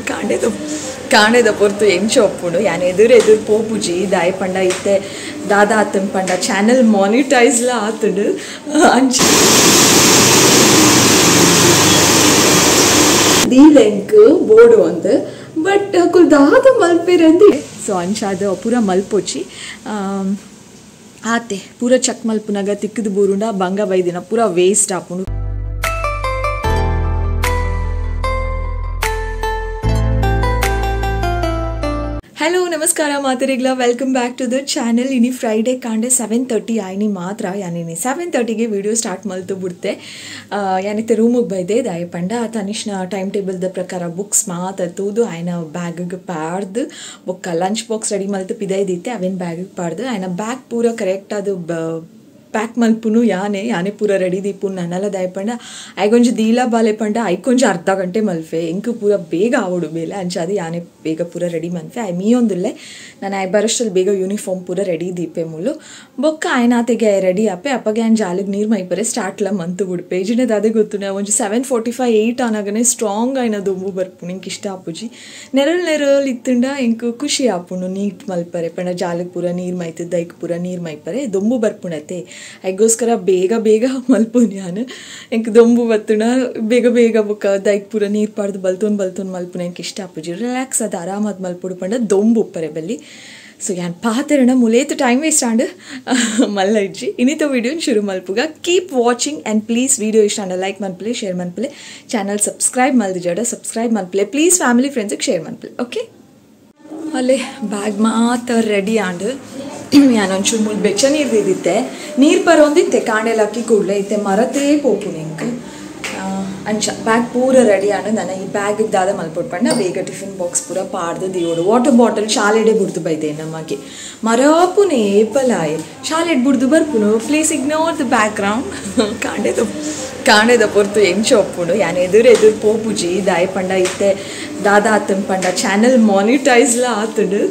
ಕಾಂಡೆದ ಕಾಂಡೆದ ಪೊರ್ತು ಎಂಚ ಒಪ್ಪುಂಡು ಯಾನ್ ಎದುರು ಎದುರು ಪೋಪುಜಿ ದಾಯೆ ಪಂಡ ಇತ್ತೆ ದಾದಾ ಆತನ್ ಪಂಡ ಚಾನೆಲ್ ಮಾನಿಟೈಸ್ಲ ಆತುಂಡು ಅಂಚ ದೀಲೆಂಕ್ ಬೋರ್ಡು ಒಂದು ಬಟ್ ಅಕುಲು ದಾದ ಮಲ್ಪೆರಂದು ಸೊ ಅಂಚಾದ ಪೂರ ಮಲ್ಪೊಚಿ ಆತೆ ಪೂರ ಚಕ್ ಮಲ್ಪುನಗ ತಿಕ್ಕದು ಬೂರುಂಡ ಬಂಗ ಬೈದಿನ ಪೂರ ವೇಸ್ಟ್ ಆಪುಂಡು. ಹಲೋ ನಮಸ್ಕಾರ ಮಾತರಿಗ್ಲ, welcome back to the channel. ಇನಿ ಫ್ರೈಡೇ ಕಾಂಡೆ 7:30 ಆಯ್ನಿ ಮಾತ್ರ ಯಾನಿನಿ 7:30ಗೆ ವಿಡಿಯೋ ಸ್ಟಾರ್ಟ್ ಮಲ್ತು ಬಿಡ್ತೆ. ಯಾನಿತ್ತೆ ರೂಮಿಗೆ ಬೈದೆ ದಾಯ ಪಂಡ ತನಿಷ್ನ ಟೈಮ್ ಟೇಬಲ್ದ ಪ್ರಕಾರ ಬುಕ್ಸ್ ಮಾತ್ರ ತೂದು ಆಯ್ನ ಬ್ಯಾಗಿಗೆ ಪಾಡ್ದು ಬೊಕ್ಕ ಲಂಚ್ ಬಾಕ್ಸ್ ರೆಡಿ ಮಲ್ತು ಪಿದೈದಿತ್ತೆ ಅವೇನು ಬ್ಯಾಗಿಗೆ ಪಾಡ್ದು ಆಯ್ನ ಬ್ಯಾಗ್ ಪೂರ ಕರೆಕ್ಟ್ ಅದು ಪ್ಯಾಕ್ ಮಲ್ಪುನು ಯಾನೆ ಯಾನೆ ಪೂರ ರೆಡಿ ದೀಪುನು ನನ್ನಲ್ಲ ದಾಯಪಂಡ ಐಗೊಂಜಿ ದೀಲ ಬಾಲೆ ಪಂಡ ಐಕೊಂಜಿ ಅರ್ಧ ಗಂಟೆ ಮಲ್ಫೆ ಎಂಕು ಪೂರ ಬೇಗ ಆವಡು ಬೇಲೆ ಅಂಚಾದ ಯಾನೆ ಬೇಗ ಪೂರ ರೆಡಿ ಮನ್ಫೆ I ಮೀಯೊಂದುಲ್ಲೆ ನಾನು I ಬರೋಷ್ಟಲ್ಲಿ ಬೇಗ ಯೂನಿಫಾರ್ಮ್ ಪೂರ ರೆಡಿ ದೀಪೆ ಮುಲ್ಲು ಬೊಕ್ಕ ಆಯ್ನಾತೆಗೆ I ready ಆಪೆ ಅಪ್ಪಗೆ ಆನ್ ಜಾಲಿಗೆ ನೀರು ಮೈಪರೆ ಸ್ಟಾರ್ಟ್ಲ ಮಂತು ಬಿಡ್ಪೆ ಇಜಿನದ ಅದೇ ಗೊತ್ತು ನಾ ಒಂಜಿ 7:45 8 ಆನಾಗನೆ ಸ್ಟ್ರಾಂಗ್ ಆಯ್ನ ದೊಂಬು ಬರ್ಪುನು ಇಂಕ್ ಇಷ್ಟ ಆಪುಜಿ ನೆರಳು ನೆರಳು ಇತ್ತುಂಡ ಇಂಕು ಖುಷಿ ಆಪುನು ನೀಟ್ ಮಲ್ಪರೆ ಪಂಡ ಜಾಲಿಗೆ ಪೂರ ನೀರು ಮೈತದ ದೈಕ್ ಪೂರ ನೀರು ಮೈಪರೆ ದೊಂಬು ಬರ್ಪುಣತೆ ಐಗೋಸ್ಕರ ಬೇಗ ಬೇಗ ಮಲ್ಪುನು ಯಾನು ಎಂಕ್ ದೊಂಬು ಬತ್ತುಣ ಬೇಗ ಬೇಗ ಬೊಕ್ಕ ದೈಕ್ ಪೂರ ನೀರು ಪಾಡ್ದು ಬಲ್ತೊನ್ ಬಲ್ತೊನ್ ಮಲ್ಪುನ ಎಂಕ್ ಇಷ್ಟ ಆಪುಜಿ ರಿಲ್ಯಾಕ್ಸ್ ಅದು ಆರಾಮಾದ ಮಲ್ಪುಡು ಪಂಡ ದೊಂಬು ಉಪ್ಪರೆ ಬಲ್ಲಿ. ಸೊ ಯಾನ್ ಪಾತೆರಣ ಮುಲೇತು ಟೈಮ್ ವೇಸ್ಟ್ ಆಂಡ್ ಮಲ್ಲ ಇಜ್ಜಿ ಇನ್ನಿತ ವಿಡಿಯೋನ ಶುರು ಮಲ್ಪುಗ. Keep watching and please video ಇಷ್ಟ ಆಂಡ ಲೈಕ್ ಮನ್ಪುಲೆ, ಶೇರ್ ಮನ್ಪುಲೆ, ಚಾನಲ್ ಸಬ್ಸ್ಕ್ರೈಬ್ ಮಲ್ದಿ ಜಡ ಸಬ್ಸ್ಕ್ರೈಬ್ ಮನ್ಪುಲೆ, ಪ್ಲೀಸ್ ಫ್ಯಾಮಿಲಿ ಫ್ರೆಂಡ್ಸಿಗೆ ಶೇರ್ ಮನ್ಪುಲೆ. ಓಕೆ ಅಲ್ಲೇ ಬ್ಯಾಗ್ ಮಾತ್ರ ರೆಡಿ ಆಂಡ್ ಯಾನೊಂಚೂರು ಮುಲ್ ಬೆಚ್ಚ ನೀರು ದಿದ್ದಿತ್ತೆ ನೀರು ಬರೋಂದಿತ್ತೆ ಕಾಂಡೆಲ್ ಹಾಕಿ ಕೂಡಲೇ ಇತ್ತೆ ಮರತೇ ಪೋಪುನು ಎಂಕ್ ಅಂಚ ಬ್ಯಾಗ್ ಪೂರ ರೆಡಿ ಆಂಡ್ ನಾನು ಈ ಬ್ಯಾಗಿಗೆ ದಾದ ಮಲ್ಪೊಟ್ಟು ಪಂಡ ಬೇಗ ಟಿಫಿನ್ ಬಾಕ್ಸ್ ಪೂರ ಪಾಡ್ದು ದಿಯೋಡು ವಾಟರ್ ಬಾಟಲ್ ಶಾಲೆಡೆ ಬುಡ್ದು ಬೈದೆ ನಮಗೆ ಮರಪುನೆ ಏಪಲಾಯೆ ಶಾಲೆಡ್ ಬುಡ್ದು ಬರ್ಪುನು. Please ignore the background. ಕಾಂಡೆದ ಕಾಂಡೆದ ಪೊರ್ತು ಎಂಚ ಒಪ್ಪುಂಡು ಯಾನ್ ಎದುರು ಎದುರು ಪೋಪುಜಿ ದಾಯೆ ಪಂಡ ಇತ್ತೆ ದಾದಾ ಆತನ್ ಪಂಡ ಚಾನಲ್ ಮಾನಿಟೈಸ್ಲ ಆತುಂಡು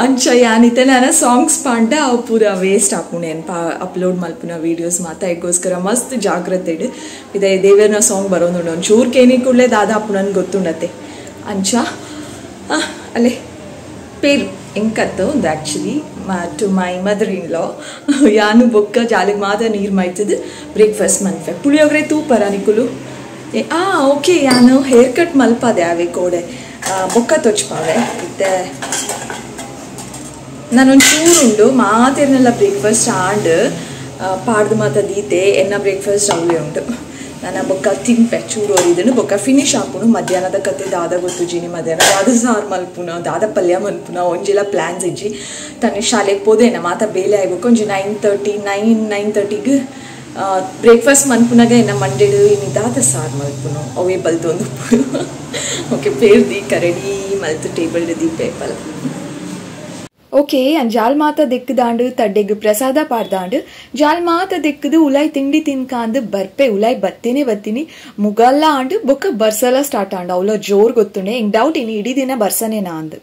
ಅಂಚ ಯಾನಿತ್ತೆ ನಾನು ಸಾಂಗ್ಸ್ ಪಾಂಡ ಅವು ಪೂರ ವೇಸ್ಟ್ ಆಪುಂಡು ಏನು ಪಾ ಅಪ್ಲೋಡ್ ಮಲ್ಪುನ ವೀಡಿಯೋಸ್ ಮಾತ ಐಗೋಸ್ಕರ ಮಸ್ತ್ ಜಾಗ್ರತೆ ಇಡು ಇದೆ ದೇವೇರ್ನ ಸಾಂಗ್ ಬರೋದುಂಡು ಒಂಚೂರು ಕೇನಿ ಕೂಡಲೇ ದಾದಾ ಅಪ್ಪುನನ್ ಗೊತ್ತುಂಡತೆ ಅಂಚ ಅಲ್ಲೇ ಪೇರು ಎಂಕತ್ತು ಒಂದು actually to my mother in law ಯಾನು ಬೊಕ್ಕ ಜಾಲಿಗೆ ಮಾತ್ರ ನೀರು ಮೈತದ ಬ್ರೇಕ್ಫಾಸ್ಟ್ ಮನ್ಫೆ ಪುಳಿಯೋಗರೆ ತೂಪರ ನಿಕುಲು ಓಕೆ ಯಾನು ಹೇರ್ ಕಟ್ ಮಲ್ಪದೆ ಅವೇ ಕೋಡೆ ಬೊಕ್ಕ ತೊಚ್ಪಾವೆ ಇತ್ತೆ ನಾನೊಂದು ಚೂರುಂಡು ಮಾತೇರ್ನೆಲ್ಲ ಬ್ರೇಕ್ಫಾಸ್ಟ್ ಆಂಡ್ ಪಾಡ್ದು ಮಾತ ದೀತೆ ಎನ್ನ ಬ್ರೇಕ್ಫಾಸ್ಟ್ ಅವಲೇ ಉಂಟು ನಾನು ಬೊಕ್ಕ ತಿನ್ಪೆ ಚೂರು ಇದನ್ನು ಬೊಕ್ಕ ಫಿನಿಶ್ ಆಪುನು ಮಧ್ಯಾಹ್ನದ ಕತೆ ದಾದ ಗೊತ್ತು ಜೀನಿ ಮಧ್ಯಾಹ್ನ ದಾದ ಸಾರು ಮಲ್ಪುನ ದಾದ ಪಲ್ಯ ಮಲ್ಪುನ ಒಂಜಿಲ ಪ್ಲ್ಯಾನ್ಸ್ ಇಜ್ಜಿ ತನ್ನ ಶಾಲೆಗೆ ಪೋದೇನ ಮಾತ ಬೇಲೆ ಆಗ್ಬೇಕು ಒಂಜಿ 9:30 9:30ಗೆ ಬ್ರೇಕ್ಫಾಸ್ಟ್ ಮನ್ಪುನಾಗ ಎನ್ನ ಮಂಡೆಡು ಇನ್ನು ದಾದ ಸಾರು ಮಲ್ಪುನು ಅವೇ ಬಲ್ತೊಂದು ಓಕೆ ಪೇರ್ ದೀಕ ರೆಡಿ ಮಲ್ತು ಟೇಬಲ್ ದೀಪೆ ಪಲ. ಓಕೆ ಜಾಲ್ ಮಾತ ದಿಕ್ಕದಾಂಡು ತಡ್ಡೆಗ್ ಪ್ರಸಾದ ಪಾಡ್ದಾಂಡು ಜಾಲ್ ಮಾತ ದಿಕ್ಕದು ಉಲಾಯ್ ತಿಂಡಿ ತಿನ್ಕಾಂದು ಬರ್ಪೆ ಉಲಾಯ್ ಬತ್ತೀನಿ ಬತ್ತೀನಿ ಮುಗಲ್ಲ ಆಂಡು ಬೊಕ್ಕ ಬರ್ಸಲ ಸ್ಟಾರ್ಟ್ ಆಂಡು ಅವಲ ಜೋರ್ ಗೊತ್ತುಂಡೆ ಎಂಗ್ ಡೌಟ್ ಇನ್ನು ಇಡೀ ದಿನ ಬರ್ಸನೇನಾ ಅಂದು.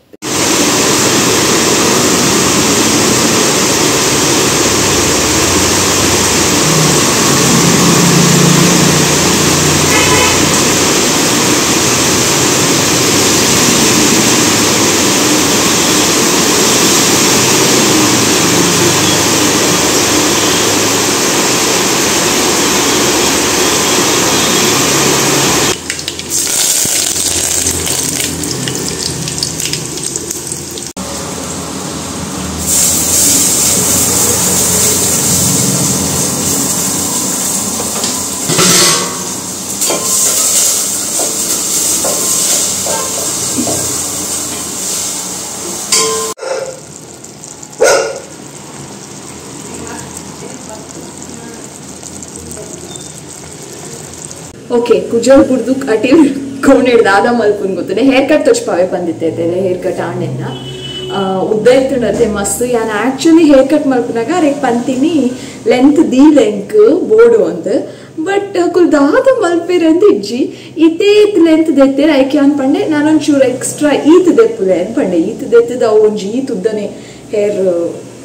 ಓಕೆ ಕುಜಲ್ ಬುಡ್ದು ಅಟಿ ಕೋಣೆಡ್ ದಾದ ಮಲ್ಪುನ್ ಗೊತ್ತುಂಡೆ ಹೇರ್ ಕಟ್ ತೊಚ್ಪಾವೆ ಬಂದಿತ್ತೆ ಹೇರ್ ಕಟ್ ಆಂಡೆನ್ನ ಉದ್ದ ಇತ್ತುಂಡತೆ ಮಸ್ತ್ ಯಾನ್ ಆಕ್ಚುಲಿ ಹೇರ್ ಕಟ್ ಮಲ್ಪುನಾಗ ಅರೆಗ್ ಪಂತಿನಿ ಲೆಂತ್ ದೀಲೆಂಕ್ ಬೋರ್ಡು ಅಂದ್ ಬಟ್ ಅಕುಲು ದಾದ ಮಲ್ಪೆರಂದು ಇಜ್ಜಿ ಇತೇ ಲೆಂತ್ ದೆತ್ತೇರ್ ಐಕೆ ಅನ್ ಪಂಡೆ ನಾನೊಂಚೂರು ಎಕ್ಸ್ಟ್ರಾ ಈತ್ ದೆಪ್ಪುಲೆ ಅನ್ ಪಂಡೆ ಈತ್ ದೆತ್ತದ ಅವು ಒಂಜಿ ಈತ್ ಉದ್ದನೆ ಹೇರ್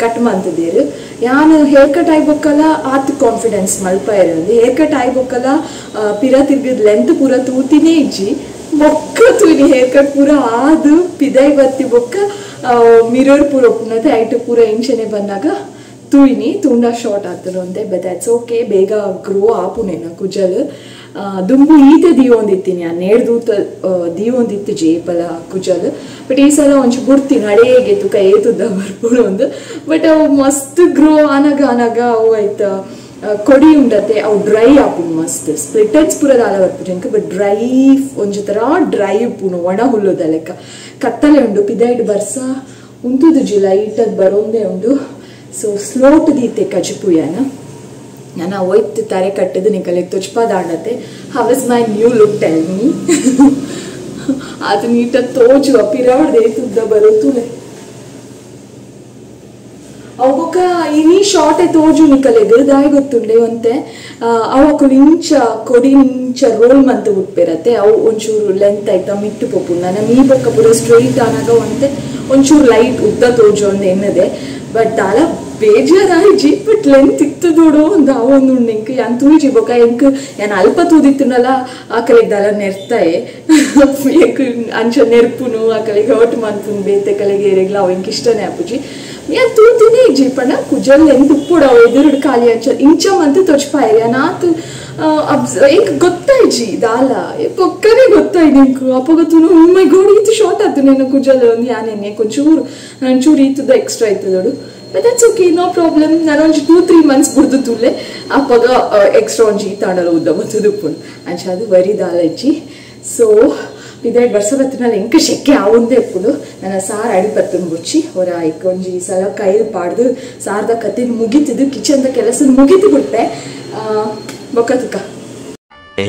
ಕಟ್ ಮಂತದೇರು ಯಾನ್ ಹೇರ್ ಕಟ್ ಆಯ್ಬೊಕ್ಕಲ ಆತ್ ಕಾನ್ಫಿಡೆನ್ಸ್ ಮಲ್ಪ ಇರೋದು ಹೇರ್ ಕಟ್ ಆಯ್ಬೊಕ್ಕಲ ಪಿರ ತಿರ್ಗದ ಲೆಂತ್ ಪೂರ ತೂತಿನೇ ಇಜ್ಜಿ ಬೊಕ್ಕ ತೂಯಿನಿ ಹೇರ್ ಕಟ್ ಪೂರ ಆದು ಪಿದೈ ಬತ್ತಿ ಬೊಕ್ಕ ಮಿರರ್ ಪೂರ ಒಪ್ಪುನತೆ ಐಟ್ ಪೂರ ಇಂಚನೆ ಬಂದಾಗ ತೂಯಿನಿ ತೂಂಡ ಶಾರ್ಟ್ ಆತನು ಅಂತೆ. ಬಟ್ that's okay, ಬೇಗ ಗ್ರೋ ಆಪುನೇನ ಕುಜಲ್. ದುಂಬು ಈತೆ ದೀವೊಂದಿತ್ತೀನಿ ಆ ನೇರ್ದೂತ ದೀವೊಂದಿತ್ತು ಜೇಪಲ ಕುಜಲ್. ಬಟ್ ಈ ಸಲ ಒಂಚು ಬುಡ್ತೀನಿ ಅಡೇಗೆ ತುಕ ಏತುದ್ದ ಬರ್ಪುಡು ಒಂದು. ಬಟ್ ಅವು ಮಸ್ತ್ ಗ್ರೋ ಆನಾಗ ಆನಾಗ ಅವು ಆಯ್ತ ಕೊಡಿ ಉಂಡತೆ ಅವು ಡ್ರೈ ಆಪುಂಡು ಮಸ್ತ್. ಸ್ಪ್ಲಿಟನ್ಸ್ ಪೂರ ದಾಲ ಬರ್ಪುಜಿ ಬಟ್ ಡ್ರೈ ಒಂಜಿ ಥರ ಡ್ರೈ ಉಪ್ಪುನು ಒಣ ಹುಲ್ಲುದ ಲೆಕ್ಕ. ಕತ್ತಲೆ ಉಂಡು ಪಿದೈಡ್ ಬರ್ಸ ಉಂತುದುಜಿ ಲೈಟದ್ ಬರೋಂದೇ ಉಂಡು. ಸೊ ಸ್ಲೋಟ್ ದೀತೆ ಕಜಿಪುಯಾನ ನಾನು ಒಯ್ತು ತಾರೆ ಕಟ್ಟದು ನಿಕಲೆಗ್ ತೊಚ್ಪಾದಾಂಡತೆ. How is my new look tell me. ಅದು ನೀಟಾಗಿ ತೋಜು ಪಿರಾಡ್ದೆ ತುದ್ದ ಬರೋ ತುಲೆ ಅವು ಇನಿ ಶಾರ್ಟೆ ತೋಜು ನಿಕಲೆಗ್ ದಾಯಿ ಗೊತ್ತುಂಡೆ ಒಂತೆ. ಅವು ಅಕುಲು ಇಂಚ ಕೊಡಿ ಇಂಚ ರೋಲ್ ಮಂತ್ ಬಿಟ್ಪಿರತ್ತೆ ಅವು ಒಂಚೂರು ಲೆಂತ್ ಆಯ್ತಾ ಮಿಟ್ಟು ಪೋಪುಂಡು. ನಾನು ಈ ಬೊಕ್ಕ ಪೂರ ಸ್ಟ್ರೈಟ್ ಆನಾಗ ಒಂತೆ ಒಂಚೂರು ಲೈಟ್ ಉದ್ದ ತೋಜು ಅಂದ್ ಎನ್ನದೆ. ಬಟ್ ದಾಲ ಬೇಜಾರಾಯ್ಜಿ ಬಟ್ ಲೆಂತ್ ಇತ್ತದೋಡು ಒಂದು ಒಂದು ಉಂಡು ಎಂಕ್ ಯಾನ್ ತೂಜಿ ಬೊಕ್ಕ ಎಂಕ್ ಯಾನ್ ಅಲ್ಪ ತೂದಿತ್ತುನಲ್ಲ ಆಕಲೆಗ್ ದಾಲ ನೆರ್ತಾಯೆ ಎಂಕ್ ಅಂಚ ನೆರ್ಪುನು ಆಕಲೆಗ್ ಹರ್ಟ್ ಮನ್ಪುನು ಬೇತೆ ಕಲೆಗೆ ಏರೆಗ್ಲ ಅವು ಎಂಕ್ ಇಷ್ಟನೇ ಆಪುಜಿ. ಯಾನ್ ತೂತಿನೇ ಇಜ್ಜಿ ಪಂಡ ಕುಜಲ್ ಲೆಂತ್ ಉಪ್ಪುಡು ಅವು ಎದುರುಡು ಖಾಲಿ ಅಂಚ ಇಂಚ ಮಂತ್ ತೊಚ್ಪಾಯೆ ಯಾನಾತು ಎಂಕ್ ಗೊತ್ತಾಯ್ಜಿ ದಾಲ ಪೊಕ್ಕನೇ ಗೊತ್ತಾಯ್ತು ಎಂಕ್. ಅಪ್ಪಗ ತೂನು ಮೈ ಗೋಡ್ ಈತು ಶಾರ್ಟ್ ಆತು ನೆನ್ನ ಕುಜಲ್ ಒಂದು ಯಾನೆನ್ನೆ ಕೊಂಚೂರು ಒಂಚೂರು ಈತದ extra ಇತ್ತದೋಡು. But that's okay, no problem. ನಾನು ಒಂಜಿ 2-3 ಮಂತ್ಸ್ ಬುಡ್ದು ತೂಲೆ ಅಪ್ಪಗ ಎಕ್ಸ್ಟ್ರಾ ಒಂಜಿ ಈತಾಂಡಲ ಉದ್ದ ಮತ್ತು ಉಪ್ಪುಂಡು ಅಂಚ ಅದು ವರಿ ದಾಲ ಇಜ್ಜಿ. ಸೊ ಇದೇ ಬರ್ಸ ಬತ್ತಿನಲ್ಲಿ ಎಂಕ್ ಶೆಕ್ಕೆ ಆವೊಂದೇ ಉಪ್ಪುಂಡು. ನನ್ನ ಸಾರು ಅಡಿ ಬತ್ತುಂಡು ಬುಡ್ಚಿ ಹೊರ ಐಕ್ ಒಂಜಿ ಸಲ ಕೈಲಿ ಪಾಡ್ದು ಸಾರ್ದ ಕತ್ತಿನ ಮುಗಿತಿದ್ದು ಕಿಚನ್ದ ಕೆಲಸ ಮುಗಿತು ಬಿಟ್ಟೆ ಬೊಕ್ಕ ತುಕ್ಕ.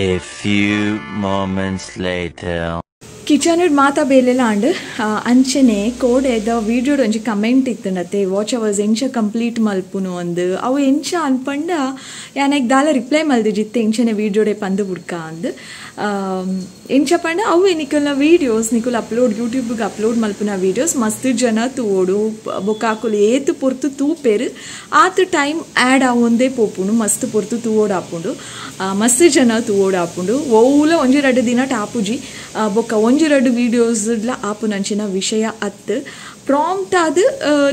A few moments later. Kitchen ಮಾತಾ ಬೇಲೆಲ್ಲ ಅಂಡ್ ಅಂಚನೆ ಕೋಡೆದ ವೀಡಿಯೋಡ್ ಒಂಜಿ ಕಮೆಂಟ್ ಇತ್ತುಂಡತೆ ವಾಚ್ ಅವರ್ಸ್ ಎಂಚ ಕಂಪ್ಲೀಟ್ ಮಲ್ಪುನು ಅಂದ್ ಅವು ಎಂಚ ಅನ್ಪಂಡ ಯಾನೆಗ್ ದಾಲ ರಿಪ್ಲೈ ಮಲ್ದಿಜಿತ್ತೆ ಎಂಚನೆ ವೀಡಿಯೋಡೆ ಪಂದು ಬುಡ್ಕ ಅಂದ್ ಎಂಚ ಪಂಡ ಅವು ನಿಕಲ್ನ ವೀಡಿಯೋಸ್ ನಿಕುಲ್ ಅಪ್ಲೋಡ್ ಯೂಟ್ಯೂಬ್ಗೆ ಅಪ್ಲೋಡ್ ಮಲ್ಪುನ ವೀಡಿಯೋಸ್ ಮಸ್ತ್ ಜನ ತೂವೋಡು ಬೊಕ್ಕಾಕುಲು ಏತು ಪೊರ್ತು ತೂಪೇರು ಆತು ಟೈಮ್ ಆ್ಯಡ್ ಆವೊಂದೇ ಪೋಪುಂಡು ಮಸ್ತ್ ಪೊರ್ತು ತೂವೋಡು ಆಪುಂಡು ಮಸ್ತ್ ಜನ ತೂವೋಡು ಆಪುಂಡು ಓವುಲ ಒಂಜಿ ರಡ್ಡು ದಿನ ಟಾಪುಜಿ ಬೊಕ್ಕ ಒಂಜಿ ರಡ್ಡು ವೀಡಿಯೋಸ್ ಆಪುನಂಚಿನ ವಿಷಯ ಅತ್ತು ಪ್ರಾಂಪ್ಟ್ ಆದ್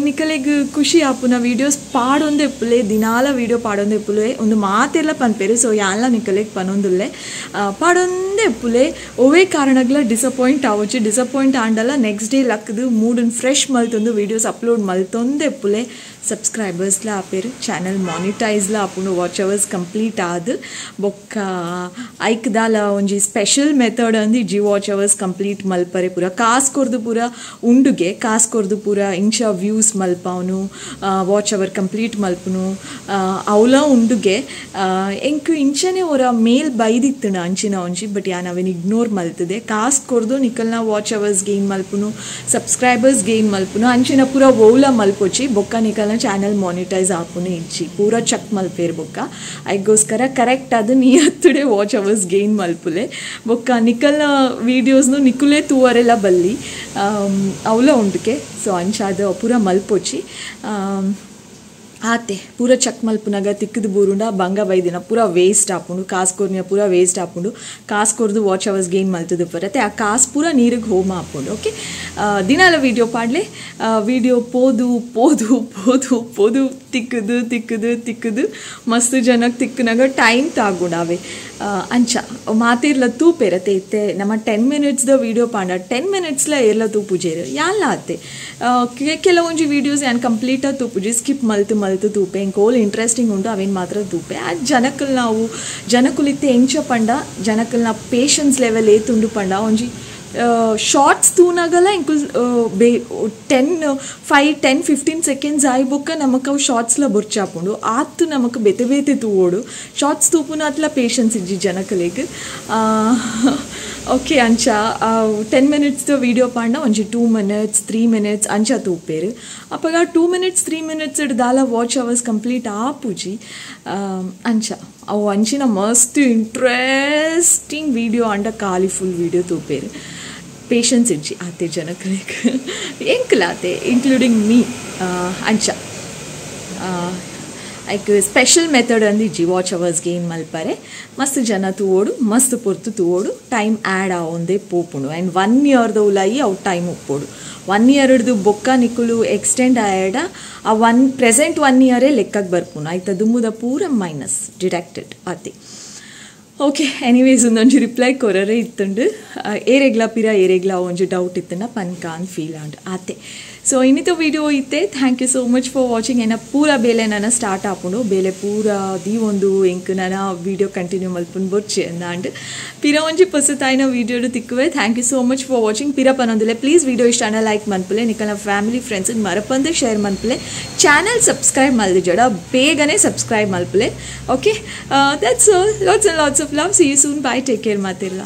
ನಿಕಲೆಗ್ ಖುಷಿ ಆಪುನ ವೀಡಿಯೋಸ್ ಪಾಡೊಂದೇ ಇಪ್ಪುಲೆ ದಿನಾಲ ವೀಡಿಯೋ ಪಾಡೊಂದೇ ಇಪ್ಪುಲೆ ಒಂದು ಮಾತೆಲ್ಲ ಪನ್ಪೇರು. ಸೊ ಯಾನ್ಲ ನಿಕಲೆಗ್ ಪನೊಂದುಲ್ಲೆ ಪಾಡೊಂದೇ ಇಪ್ಪುಲೆ ಒವೇ ಕಾರಣಗ್ಲ ಡಿಸಪಾಯಿಂಟ್ ಆವೊಚ್ಚಿ ಡಿಸಪಾಯಿಂಟ್ ಆಂಡಲ ನೆಕ್ಸ್ಟ್ ಡೇ ಲಕ್ದು ಮೂಡನ್ ಫ್ರೆಶ್ ಮಲ್ತೊಂದು ವೀಡಿಯೋಸ್ ಅಪ್ಲೋಡ್ ಮಲ್ತೊಂದೇ ಇಪ್ಪುಲೆ. ಸಬ್ಸ್ಕ್ರೈಬರ್ಸ್ಲ ಆಪೇರು ಚಾನಲ್ ಮಾನಿಟೈಸ್ಲ ಆಪುಂಡು ವಾಚ್ ಅವರ್ಸ್ ಕಂಪ್ಲೀಟ್ ಆದ್ ಬೊಕ್ಕ ಐಕ್ ದಾಲ ಒಂಜಿ ಸ್ಪೆಷಲ್ ಮೆಥಡ್ ಅಂದು ಇಜ್ಜಿ ವಾಚ್ ಅವರ್ಸ್ ಕಂಪ್ಲೀಟ್ ಮಲ್ಪರೆ ಪೂರ ಕಾಸ್ ಕೊರ್ದು ಪೂರ ಉಂಡುಗೆ ಕಾಸ್ ಕೊರ್ದು ಪೂರ ಇಂಚ ವ್ಯೂಸ್ ಮಲ್ಪವನು ವಾಚ್ ಅವರ್ ಕಂಪ್ಲೀಟ್ ಮಲ್ಪುನು ಅವಲ ಉಂಡುಗೆ ಎಂಕ್ ಇಂಚನೆ ಅವರ ಮೇಲ್ ಬೈದಿತ್ತುಂಡು ಅಂಚಿನ ಒಂಜಿ. ಬಟ್ ಯಾನ್ ಅವೆನ್ ಇಗ್ನೋರ್ ಮಲ್ತದೆ ಕಾಸ್ ಕೊರ್ದು ನಿಕಲ್ನ ವಾಚ್ ಅವರ್ಸ್ ಗೇನ್ ಮಲ್ಪುನು ಸಬ್ಸ್ಕ್ರೈಬರ್ಸ್ ಗೇನ್ ಮಲ್ಪುನು ಅಂಚಿನ ಪೂರ ಓಲ ಮಲ್ಪೊಚ್ಚಿ ಬೊಕ್ಕ ನಿಕಲ್ನ ಚಾನಲ್ ಮಾನಿಟೈಸ್ ಆಪುನು ಇಜ್ಜಿ ಪೂರ ಚೆಕ್ ಮಲ್ಪೇರು ಬೊಕ್ಕ ಐಗೋಸ್ಕರ ಕರೆಕ್ಟ್ ಅದು ನೀ ಹತ್ತುಡೆ ವಾಚ್ ಅವರ್ಸ್ ಗೇನ್ ಮಲ್ಪುಲೆ ಬೊಕ್ಕ ನಿಕಲ್ನ ವೀಡಿಯೋಸ್ನು ನಿಕುಲೇ ತೂವರೆಲ್ಲ ಬಲ್ಲಿ ಅವಲ ಉಂಡುಕೆ. ಸೊ ಅಂಚಾದ ಪೂರ ಮಲ್ಪೊಚ್ಚಿ ಆತೆ ಪೂರ ಚೆಕ್ ಮಲ್ಪುನಾಗ ತಿಕ್ಕದು ಬೂರುಂಡ ಬಂಗ ಬೈದಿನ ಪೂರ ವೇಸ್ಟ್ ಆಪುಂಡು ಕಾಸ್ ಕೊರ್ನಿಯ ಪೂರ ವೇಸ್ಟ್ ಆಪುಂಡು ಕಾಸ್ ಕೊರ್ದು ವಾಚ್ ಅವರ್ಸ್ ಗೇನ್ ಮಲ್ತದು ಪರತೆ ಆ ಕಾಸ್ ಪೂರ ನೀರಿಗೆ ಹೋಮ ಆಪುಂಡು. ಓಕೆ ದಿನಾಲ ವೀಡಿಯೋ ಪಾಡ್ಲೆ ವೀಡಿಯೋ ಪೋದು ಪೋದು ಪೋದು ಪೋದು ತಿಕ್ಕದು ತಿಕ್ಕದು ತಿಕ್ಕದು ಮಸ್ತ್ ಜನಕ್ಕೆ ತಿಕ್ಕನಾಗ ಟೈಮ್ ತಾಗುಂಡು ಅವೇ ಅಂಚ ಮಾತಿರ್ಲ ತೂಪೇರತೆ ಇತ್ತೆ ನಮ್ಮ 10 ಮಿನಿಟ್ಸ್ದ ವೀಡಿಯೋ ಪಾಂಡ 10 ಮಿನಿಟ್ಸ್ಲ ಏರ್ಲ ತೂಪುಜೇರು ಯಾನ್ಲ ಆತೆ ಕೆಲವೊಂಜಿ ವೀಡಿಯೋಸ್ ಯಾನ್ ಕಂಪ್ಲೀಟಾಗಿ ತೂಪುಜಿ ಸ್ಕಿಪ್ ಮಲ್ತು ಮಲ್ತು ತೂಪೆ ಎಂಕ್ ಓಲ್ ಇಂಟ್ರೆಸ್ಟಿಂಗ್ ಉಂಟು ಅವೇನು ಮಾತ್ರ ತೂಪೆ. ಆ ಜನಕಲ್ ನಾವು ಜನಕುಲಿತ್ತೆ ಎಂಚ ಪಂಡ ಜನಕಲ್ನ ಪೇಷನ್ಸ್ ಲೆವೆಲ್ ಏತುಂಡು ಪಂಡ ಒಂಜಿ ಶಾರ್ಟ್ಸ್ ತೂನಾಗಲ್ಲ ಎಂಕುಲ್ ಬೇ 10 5 10 15 ಸೆಕೆಂಡ್ಸ್ ಆಯಿ ಬೊಕ್ಕ ನಮಕ್ ಅವು ಶಾರ್ಟ್ಸ್ಲ ಬೊರ್ಚಾಪುಂಡು ಆತು ನಮಕ್ ಬೇತೆ ಬೇತೆ ತೂವೋಡು ಶಾರ್ಟ್ಸ್ ತೂಪುನ ಅತ್ಲ ಪೇಷನ್ಸ್ ಇಜ್ಜಿ ಜನಕಲೆಗ್. ಓಕೆ ಅಂಚ 10 ಮಿನಿಟ್ಸ್ದ ವೀಡಿಯೋ ಪಾಂಡ ಒಂಜಿ 2 ಮಿನಿಟ್ಸ್ 3 ಮಿನಿಟ್ಸ್ ಅಂಚ ತೂಪೇರು ಅಪ್ಪಗ 2 ಮಿನಿಟ್ಸ್ 3 ಮಿನಿಟ್ಸ್ ದಾಲ ವಾಚ್ ಅವರ್ಸ್ ಕಂಪ್ಲೀಟ್ ಆಪುಜಿ ಅಂಚ ಅವು ಅಂಚಿನ ಮಸ್ತ್ ಇಂಟ್ರೆಸ್ಟಿಂಗ್ ವೀಡಿಯೋ ಅಂಡ ಖಾಲಿ ಫುಲ್ ವೀಡಿಯೋ ತೂಪೇರು ಪೇಷನ್ಸ್ ಇಜ್ಜಿ ಆತೆ ಜನಕಲೆಗ್ ಎಂಕಲಾತೆ ಇನ್ಕ್ಲೂಡಿಂಗ್ ಮೀ. ಅಂಚ ಐಕ್ ಸ್ಪೆಷಲ್ ಮೆಥಡ್ ಅಂದಿಜ್ಜಿ ವಾಚ್ ಅವರ್ಸ್ ಗೇನ್ ಮಲ್ಪರೆ. ಮಸ್ತ್ ಜನ ತೂವೋಡು, ಮಸ್ತ್ ಪೊರ್ತು ತೂವೋಡು, ಟೈಮ್ ಆ್ಯಡ್ ಆವೊಂದೇ ಪೋಪುಂಡು. ಆ್ಯಂಡ್ 1 ಇಯರ್ದ ಉಲಾಯಿ ಅವು ಟೈಮ್ ಉಪ್ಪೋಡು. 1 ಇಯರ್ಡ್ದು ಬೊಕ್ಕ ನಿಕುಲು ಎಕ್ಸ್ಟೆಂಡ್ ಆಯಡ ಆ ಪ್ರೆಸೆಂಟ್ 1 ಇಯರೇ ಲೆಕ್ಕಕ್ಕೆ ಬರ್ಪುಂಡು. ಐತ ದುಂಬುದ ಪೂರ ಮೈನಸ್ ಡಿಡಕ್ಟೆಡ್ ಆತೆ. ಓಕೆ, ಎನಿವೇಸ್ ಒಂದೊಂಜಿ ರಿಪ್ಲೈ ಕೊರರೆ ಇತ್ತುಂಡು. ಏರೆಗ್ಲ ಪಿರ ಏರೆಗ್ಲ ಒಂಜಿ ಡೌಟ್ ಇತ್ತಂಡ ಪನ್ಕಾನ್ ಫೀಲ್ ಆಂಡ್ ಆತೆ. ಸೊ ಇನ್ನಿತ ವಿಡಿಯೋ ಇತ್ತೆ. Thank you so much for watching. ಎನ್ನ ಪೂರ ಬೇಲೆ ನನ್ನ ಸ್ಟಾರ್ಟ್ ಆಪುಂಡು, ಬೇಲೆ ಪೂರ ದೀವೊಂದು ಎಂಕ್ ನನ್ನ ವಿಡಿಯೋ ಕಂಟಿನ್ಯೂ ಮಲ್ಪುಂಡು ಬೊರ್ಚಿ ಅಂದಾಂಡ್. ಪಿರ ಒಂಜಿ ಪೊಸತಾಯಿನ ವಿಡಿಯೋಡು ತಿಕ್ಕುವೆ. Thank you so much for watching. ಪಿರ ಪನೊಂದುಲೆ ಪ್ಲೀಸ್ ವಿಡಿಯೋ ಇಷ್ಟ ಆಂಡ ಲೈಕ್ ಮನ್ಪುಲೆ, ನಿಕಲ್ನ ಫ್ಯಾಮಿಲಿ ಫ್ರೆಂಡ್ಸ್ ಮರಪಂದೆ ಶೇರ್ ಮನ್ಪುಲೆ, ಚಾನಲ್ ಸಬ್ಸ್ಕ್ರೈಬ್ ಮಲ್ದಿಜಡ ಬೇಗನೆ ಸಬ್ಸ್ಕ್ರೈಬ್ ಮಲ್ಪುಲೆ. Okay, that's all. Lots and lots of love. See you soon. Bye, take care. ಮಾತಿಲ್ಲ.